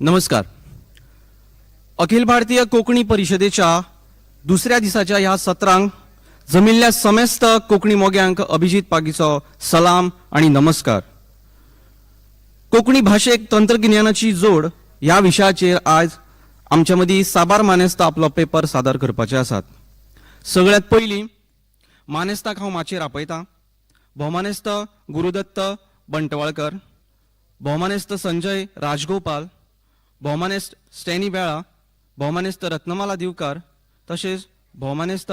नमस्कार. अखिल भारतीय कोंकणी परिशदेच्या दुसऱ्या दिसाच्या ह्या सत्रांक जमिल्ल्या समेस्त कोंकणी मोग्यांक अभिजीत पागीचो सलाम आणि नमस्कार. कोंकणी भाशेक तंत्रगिन्यानाची जोड ह्या विशयाचेर आज आमच्या मदीं साबार मानेस्तां आपलो पेपर सादर करपाचे आसात. सगळ्यांत पयलीं मानेस्ताक हांव माचयेर आपयतां भोवमानेस्त गुरुदत्त बंटवाळकर, भोवमानेस्त संजय राजगोपाल, भोवमानेस्त स्टॅनी बेळा, भोवमानेस्त रत्नमाला दिवकार, तशेंच भोवमानेस्त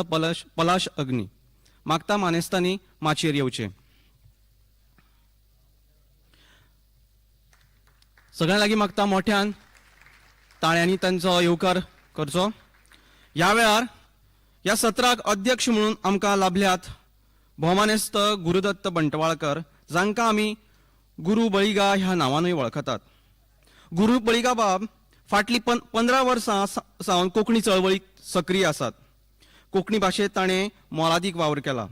पलाश अग्नी. मागता मानेस्तांनी माचयेर येवचें. सगळ्यां लागीं मागता मोठ्यान ताळ्यांनी तांचो येवकार करचो. ह्या वेळार ह्या सत्राक अध्यक्ष म्हणून आमकां लाभल्यात भोवमानेस्त गुरुदत्त बंटवाळकर, जांकां आमी गुरू बळिगा ह्या नांवानूय वळखतात. गुरू बळिगा बाब फाटलीं 15 वर्सां सावन कोंकणी चळवळीक सक्रीय आसात. कोंकणी भाशेंत ताणें मोलादीक वावर केला.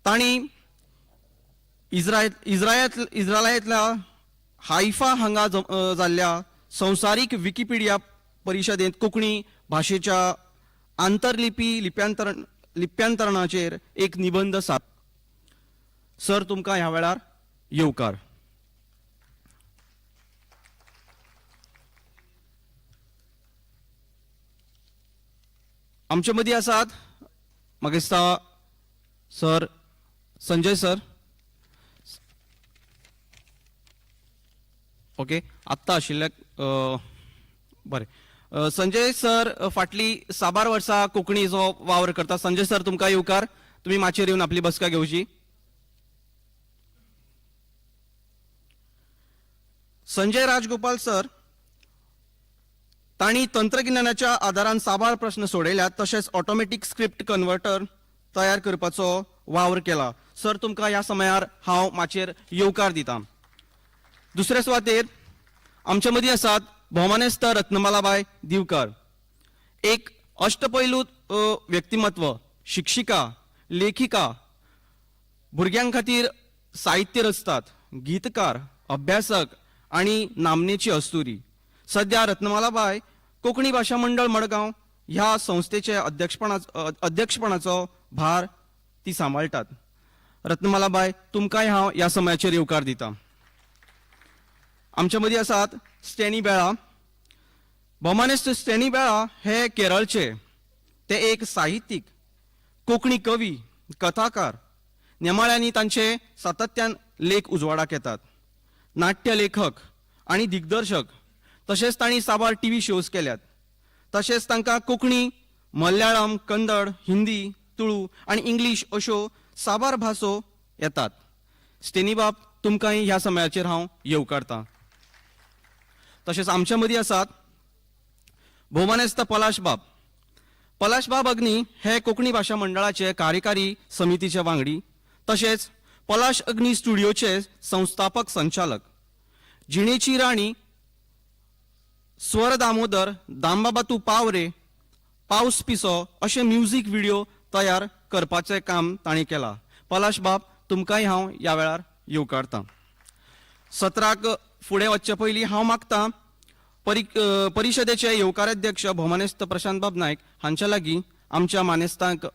तांणी इस्रायलांतल्या हायफा हांगा जाल्ल्या संवसारीक विकिपिडिया परिशदेंत कोंकणी भाशेच्या आंतरलिपी लिप्यांतरणाचेर एक निबंद सादर. सर, तुमकां ह्या वेळार येवकार. आमचे मदीं आसात म्हाका दिसता सर संजय सर. ओके, आत्तां आशिल्ले बरें. संजय सर फाटली साबार वर्सां कोंकणीचो वावर करता. संजय सर, तुमकां येवकार. तुमी माचयेर येवन आपली बसका घेवची. संजय राजगोपाल सर, तांणी तंत्रगिन्यानाच्या आदारान साबार प्रश्न सोडयल्यात, तशेंच ऑटोमॅटीक स्क्रिप्ट कन्वर्टर तयार करपाचो वावर केला. सर, तुमकां ह्या समयार हांव माचयेर येवकार दिता. दुसरे सुवातेर आमचे मदीं आसात भोवमानेस्त रत्नमालाबाय दिवकर, एक अष्टपैलू व्यक्तिमत्व, शिक्षिका, लेखिका, भुरग्यां खातीर साहित्य रचतात, गीतकार, अभ्यासक आनी नामनेची अस्तुरी. सद्या रत्नमालाबाय कोंकणी भाशा मंडळ मडगांव ह्या संस्थेचे अध्यक्षपणाचो भार ती सांबाळटात. रत्नमालाबाय, तुमकांय हांव ह्या समयाचेर येवकार दिता. आमच्या मदीं आसात स्टॅनी बेळा. भोवमानेस्त स्टॅनी बेळा हे केरळचे. ते एक साहित्यीक, कोंकणी कवी, कथाकार. नेमाळ्यांनी तांचे सातत्यान लेख उजवाडाक येतात. नाट्य लेखक आनी दिग्दर्शक, तशेंच तांणी साबार टीव्ही शोज केल्यात. तशेंच तांकां कोंकणी, मल्याळम, कन्नड, हिंदी, तुळू आनी इंग्लीश अश्यो साबार भासो येतात. स्टेनीबाब, तुमकांय ह्या समयाचेर हांव येवकारतां. तशेंच आमच्या मदीं आसात भोवमानेस्त पलाशबाब. पलाशबाब अग्नी हे कोंकणी भाशा मंडळाचे कार्यकारी समितीचे वांगडी, तशेंच पलाश अग्नी स्टुडियोचे संस्थापक संचालक. जिणेची राणी, स्वर दामोदर, दामबाबा तूं पाव रे, पावस पिसो अशे म्युजीक व्हिडिओ तयार करपाचें काम तांणी केलां. पलाश बाब, तुमकांय हांव ह्या वेळार येवकारतां. सत्राक फुडें वचचे पयलीं हांव मागतां परिशदेचे येवकाराध्यक्ष भोवमानेस्त प्रशांत बाब नायक हांच्या लागीं आमच्या मानेस्तांक